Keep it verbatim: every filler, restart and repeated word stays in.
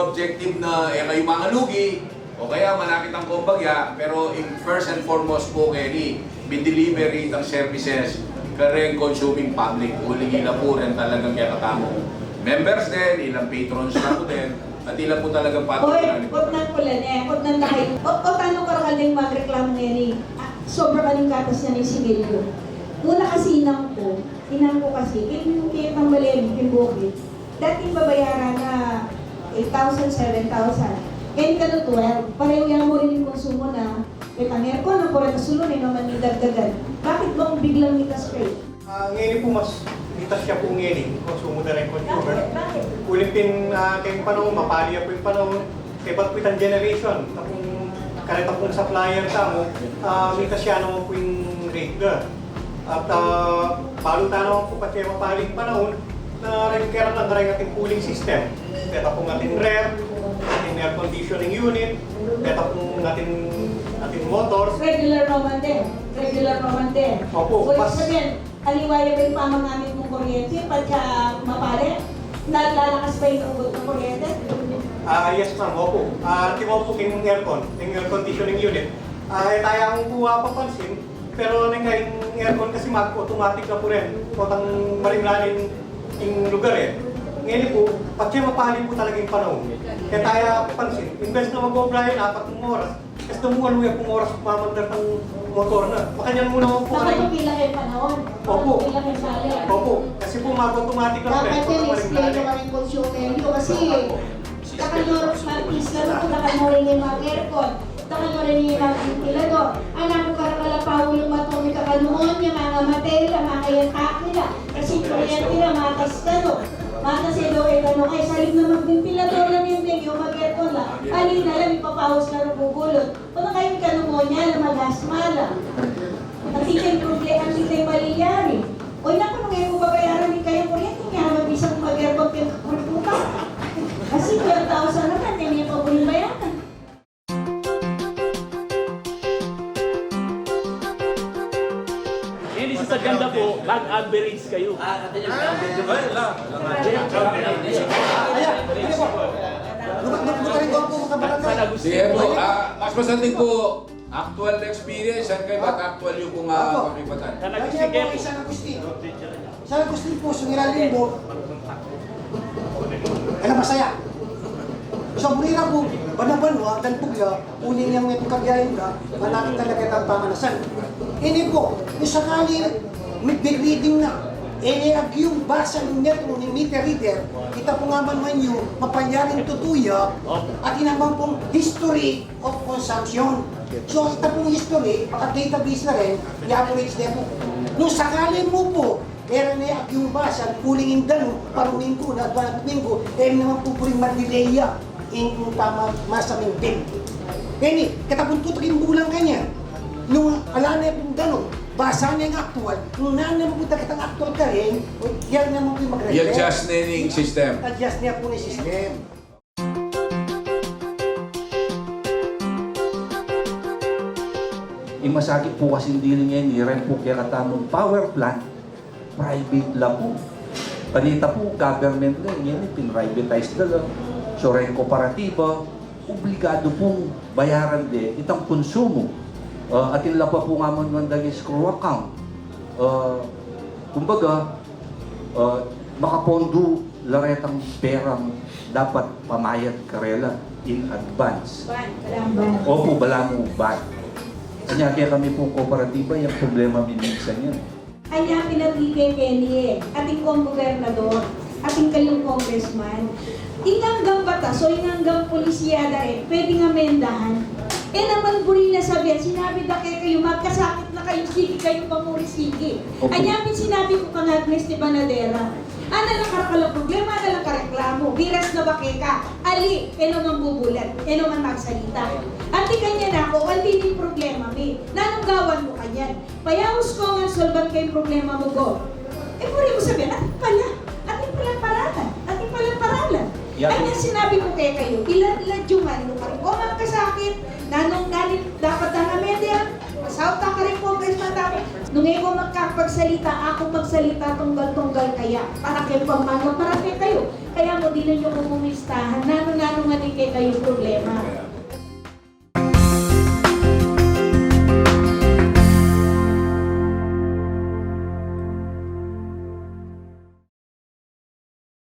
Objective na e kayu mangalugi, o kaya manakit ang kumbagya, pero in first and foremost pu keni, mindeliver itang services kareng consuming public, uling ila pu reng talagang kekatamung members din, ilang patrons na pu din, at ila pu talagang Oy, patutunan. Kot nan pala ne, kot nan tayo. O, o, tano karakal ding magreklamo ngeni? Ah, sobra ka ning gatas na ning sigarilyo. Una kasi, inang ku, inang ku kasi, kin, kin tambalen, kin bukid. Dati babayaran na eight thousand, seven thousand. Ngeni kanu twelve, pareho ya mu rin ing konsumo na. May pang-aircon na, kureta sulu, ne naman ning dagdagan. Bakit bang biglang mitas kayu? Ah, ngeni pu mas mitas ya pu ngeni, konsumo da reng consumer. Bakit? Bakit? Uling pin, ah, keng panaun, mapali ya pu ing panaun, kaybat pu itang generation, itang kareta pung supplier tamu, ah, mitas ya naman pu ing rate da. At, ah, balu ta naman pu patse mapali ing panaun, na reng kera na reng ating cooling system. Beta pung ating ref, ating air conditioning unit, beta pung ating, ating motor. Regular naman din. Regular naman din. Opo, so, ibig sabihin, aliwa ya ba ing pamagamit mung kuryente pagka mapali? Nalalakas ba ing ugot na kuryente? Ah, yes, ma'am. Opo. Ah, atin pu ing aircon, ing air conditioning unit. Ah, e taya mu pu apapansin, pero neng kayang aircon kasi mag-automatic na pu rin. Potang marimla ning lugar e. Ngeni pu, patse mapali pu talaga ing panaun. Kaya taya pansin, imbes na mag-obra yan apat na oras, kasi damuan mu ya pung oras mamandar ing motor na. Makanyan mu naman pu. Baka rin pila kayong panahon. Opo. Pila kayong sali. Opo. Kasi pu mag-automatic na pu rin. Dapat yan, explain nyo kami kung sino kayo. Kasi, Takan no rin mag-isla, takan no rin mag-aircon, takan no rin mag-ventilador. Anak ko, karakal a paulung matumika kanu, ya manga matel, ya manga yan, takila. Kasi kuryente na, matas kanu. Matas e daw e kanu, ay, salib na mag-ventilador lang yan, deng, yung mag-aircon lang. Ali na lang, ipapaus na rububulot. Kung kayo kanu mo niya, la mag-asma la. Ang titeng problema, ang titeng malilyari. O, naku, nung e ko babayaran ing kayang kuryente, nya naman bisang mag-aircon kayu, kakurkuta. Kasi twelve thousand naman, e niya pa rin bayaran. Ini sa ganda po, mag-average kayo. Ay, la. San Agustin. Sige po, ah, mas masanting po, actual na experience, yan kayo, ba't actual yung kung, ah, Opo. Pakibatan? San Agustin. Kaya po, San Agustin. San Agustin po, sungiran limbo. Ala, masaya. Sa burira po, banabanwa, dan pugla, uling yang may pagkabiyahin ka, manakit talaga ng pamanasan. Ini po, yung sakali, may degrading na. E ne agyung basa ning metro ning meter reader, ita pung aman man yu, mapalyaring tutu ya, atin naman pung history of consumption. So, ita pung history, maka-database na rin, i-average ne pu. Nung sakali mu pu, e ne agyung basa, uling ing danu, paruminggu na, duang minggu, e naman pu buring ma-delay ya ing pamamasa ning bill. Ini, keta pung tutukin bulan kanyan. Nung ala ne pung danu, basa ne ing actual, nung nanu ne mapunta kitang actual karin, o, yan ne pu ing mag-refer. I-adjust ne ning system. Adjust ne pu ning system. Ing masakit pu kasi dili ngeni, reng pu kekatamung power plant, private la pu. Kanita pu, government la, ngeni pin-privatize da la. So, reng kooperatiba, obligadu pung bayaran de itang konsumo. Ah, atin la pa pu nga man dang escrow account. Ah, kumbaga, ah, makapondo la retang perang dapat pamayad karela in advance. Ban, walang ban. Opo, balamu ban. Kanya kaya kami pung kooperatiba, yang problema mi minsan yan. Anya pin, atin kekeni, atin kong gobernador, atin kayung congressman. Ing anggang batas o ing anggang polisiya da rin, pwedeng amendahan. E naman buri na sabian, sinabi da kekayu, magkasakit na kayu, sige kayu pamuri, sige. Opo. Anya pin sinabi ku kang Agnes de Banadera, ana lang karakal a problema, ana lang kareklamo. Biras na ba keka? Ali, e no man bubulat, e no man magsalita. Anti kanyan aku, anti ning problema mi. Nanung gawan mu kanyan? Payaus ko ngan solban ke ing problema mu, go. E, buri mu sabian, atin pala. Atin palang paralan. Atin palang paralan. Yan. Ay, nga sinabi ku kekayu, ilan la juman, nung karin ko magkasakit, nanung, nanung dapat na nga media, masaut na karin ko, guys, matapos. Nung e ko makapagsalita, aku magsalita tunggal-tunggal kaya, para keng pamana, para kekayu. Kaya mu, dinan yu ku mumistahan, nanu-nanu Kekayung problema.